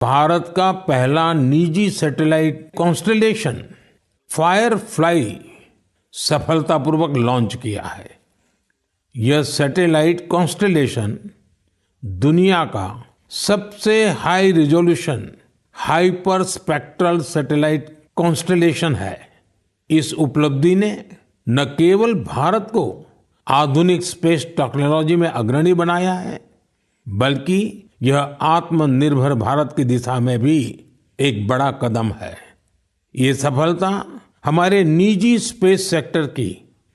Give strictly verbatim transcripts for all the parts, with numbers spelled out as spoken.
भारत का पहला निजी सैटेलाइट कॉन्स्टलेशन फायरफ्लाई सफलतापूर्वक लॉन्च किया है। यह सैटेलाइट कॉन्स्टलेशन दुनिया का सबसे high resolution hyper spectral satellite constellation है। इस उपलब्धि ने न केवल भारत को आधुनिक स्पेस टेक्नोलॉजी में अग्रणी बनाया है, बल्कि यह आत्मनिर्भर भारत की दिशा में भी एक बड़ा कदम है। ये सफलता हमारे निजी स्पेस सेक्टर की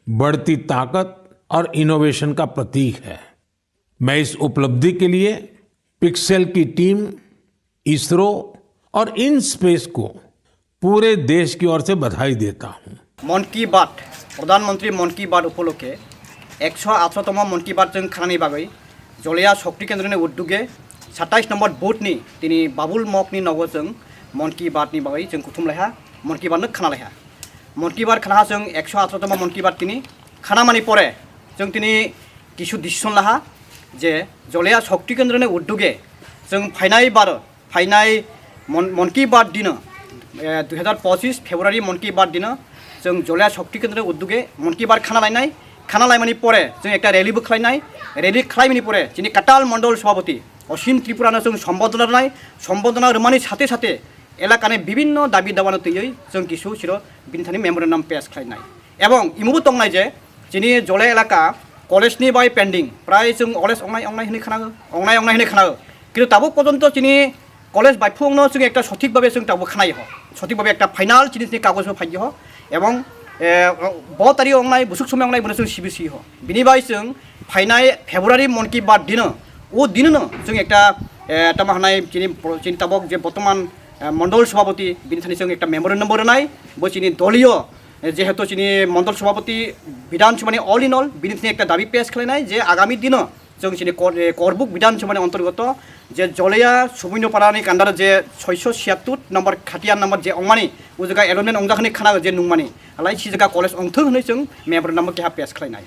बढ़ती ताकत और इनोवेशन का प्रतीक है। मैं इस उपलब्धि के लिए पिक्सेल की टीम, इसरो और इन स्पेस को पूरे देश की ओर से बधाई देता हूँ। মন কি বাত, প্রধানমন্ত্রী মন কি বাত উপলক্ষে একশো আঠারোতম মন কি বাত जों khanani bagwi Joliya Shakti Kendra ni udduge satais nombor booth ni tini Babul Mok ni nogo जों মন কি বাত ni bagwi जों kuthum laiha, মন কি বাত no khana laiha। মন কি বাত khana ha जों একশো আঠারোতম মন কি বাত tini khanamani pore जों tini kisu decision laha je Joliya Shakti Kendra ni udduge जों phainai bar phainai মন মন কি বাত দিনো, দুই হাজার পঁচিশ ফেব্রুয়ারি মন কি বাত দিনো जों Joliya Shakti Kendra ni udduge মন কি Baat khana lainai। Khana laimani pore जों ekta rally bo khlainai। Rally khlaimani pore chini katal mondol sabhapati Asim Tripura no जों সম্বর্ধনা rwnai। সম্বর্ধনা rwmani সাথে সাথে এলাকানি বিভিন্ন দাবি দাওয়ানো twiwi जों kisu siro bini thani memorandum pass khlainai। Ebong imobo tongnai je chini Joliya elaka college ni bai pending, prai chwng oles ongnai ongnai hinwi khnago, ongnai ongnai hinwi khnago, kintu tabuk porjonto chini college bai phungno chwng ekta sothik babe chwng tabuk khnai ho, sothik babe ekta final chini chini kagoj bo phai ho, ebong, eh, bo tari ongnai busuk somoi ongnai bono chwng sibi si ho. Bini bai chwng phainai February Mon Ki Baat dino, o dinono chwng ekta, eh, tamo hanai chini, chini tabuk je bortoman, eh, mondol sabhapati bini thani chwng ekta memorandum bo rwnai, bo chini doliyo, eh, jehetu chini mondol sabhapati Bidhan Sabhani all in all bini thani ekta dabi pesh khlainai je agami dino chwng chini kor-, eh, Korbuk Bidhan Sabhani ontorgoto je Joliya Subunyo Parani under je soiso siyattur number khatiya number je ongmani, o jaga allotment ongjak hinwi khna je nungmani, alai si jaga college ongthwng hinwi chwng memorandum bo keha pesh khlainai.